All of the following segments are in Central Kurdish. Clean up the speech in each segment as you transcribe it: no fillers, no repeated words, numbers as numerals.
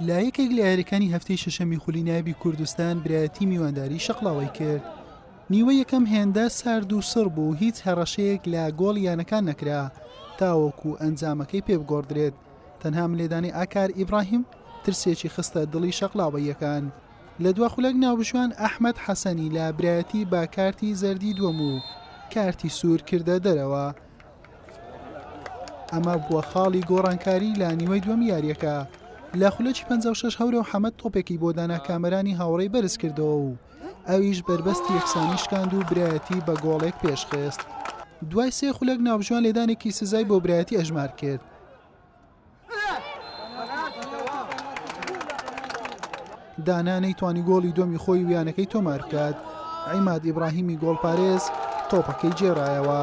لە یەکێک لە یاریەکانی هەفتەی شەشەمی خولی نایابی کوردستان برایەتی میوانداری شەقڵاوەی کرد. نیوەی یەکەم هێندە سارد و سڕ بوو هیچ هەڕەشەیەک لە گۆڵی یانەکان نەکرا تاوەکو ئەنجامەکەی پێ بگۆڕدرێت، تەنها ملێدانی ئاکار ئیبراهیم ترسێکی خستە دڵی شەقڵاوەییەکان. لە دوا خولەک ناوبژیوان ئەحمەد حەسەنی لە برایەتی بە کارتی زەردی دووەم و کارتی سوور کردە دەرەوە. ئەمە بووە خاڵی گۆڕانکاری لە نیوەی دووەمی یارییەکە. لە خولەکی 56 هەورەو حەمەد تۆپێکی بۆ دانا کامەرانی هاوڕێی بەرزکردەوە و ئەویش بەربەستی یەکسانی شکاند و برایەتی بە گۆڵێک پێشخست. دوای سێ خولەک ناوبژیوان لێدانێکی سزای بۆ برایەتی ئەژمار کرد. دانا نەیتوانی گۆڵی دووەمی خۆی و یانەکەی تۆمار بکات، عیماد ئیبراهیمی گۆڵپارێز تۆپەکەی گێڕایەوە.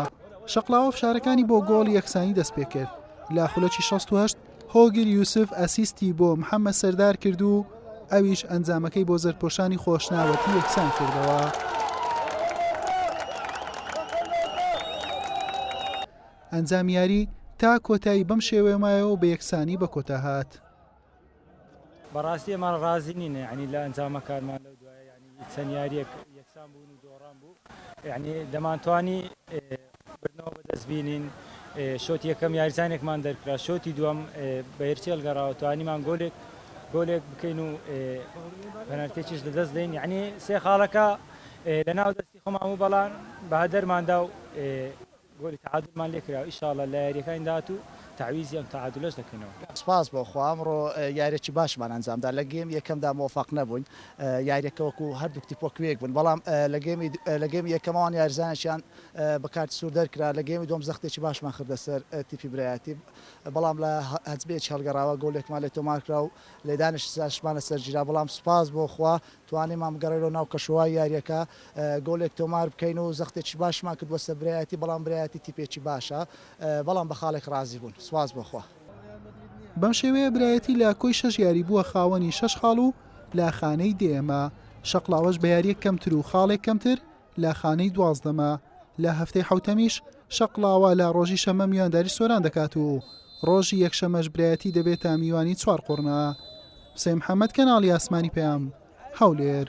شەقڵاوە فشارەکانی بۆ گۆڵی یەکسانی دەستپێکرد، لە خولەکی 68 هۆگر یوسف ئەسیستی بۆ محەممەد سەردار کرد و ئەویش ئەنجامەکەی بۆ زەردپۆشانی خۆشناوەتی یەکسان کردەوە. ئەنجامی یاری تا کۆتایی بەم شێوەیە مایەوە و بە یەکسانی بە کۆتا هات. بەڕاستی ئێمە ڕازی نین یانی لە ئەنجامەکانمان لەو دوایە یانی چەند یاریەک یەکسان بوون و دۆڕان بوو یانی دەمانتوانی بردنەوە بەدەست بینین شۆتی یەکەم یاریزانێکمان دەرکرا شۆتی دووەم بە هێرچێل گەڕاوە توانیمان گۆلێک گۆلێک بکەین و پەنالتێکیش لەدەست دەین یعنی سێ خاڵەکە لەناو دەستی خۆمان بوو بەڵام بە هەدەرماندا و گۆلی تەعادولمان لێکرا ئیشاڵا لە یاریەکانی داهاتوو تەعویزی ئەم تەعادولەش دەکەینەوە. سوپاس بۆ خوا ئەمڕۆ یاریەکی باشمان ئەنجامدا لە گێمی یەکەمدا مۆفەق نەبووین یاریەکە وەکو هەردووک تیپ وەکو یەک بوون بەڵام لە گێمی لە گێمی یەکەم ئەوان یاریزانێکیان بە کارتی سوور دەرکرا لە گێمی دووەم زەختێکی باشمان خردە سەر تیپی برایەتی بەڵام لە هەجمەیەکی هەڵگەڕاوە گۆلێکمان لێ تۆمار کرا و لێدانێکی سزاشمان لەسەر گیرا بەڵام سوپاس بۆ خوا توانیمان بگەڕێینەوە ناو کەشوهەوای یارییەکە، گۆلێک تۆمار بکەین و زەختێکی باشمان کرد بۆ سەر برایەتی، بەڵام برایەتی تیپێکی باشە، بەڵام بە خاڵێک رازی بوون، سوپاس بۆ خوا. بەم شێوەیە برایەتی لە کۆی شەش یاری بووە خاوەنی شەش خاڵ و لە خانەی دەیەمە، شەقڵاوەش بە یارییەک کەمتر و خاڵێک کەمتر لە خانەی دوازدەمە، لە هەفتەی حەوتەمیش شەقڵاوە لە ڕۆژی شەممە میوانداری سۆران دەکات و ڕۆژی یەکشەممەش برایەتی دەبێتە میوانی چوارقوڕنە. حوسێن محەمەد، کەناڵی ئاسمانی پەیام، هەولێر.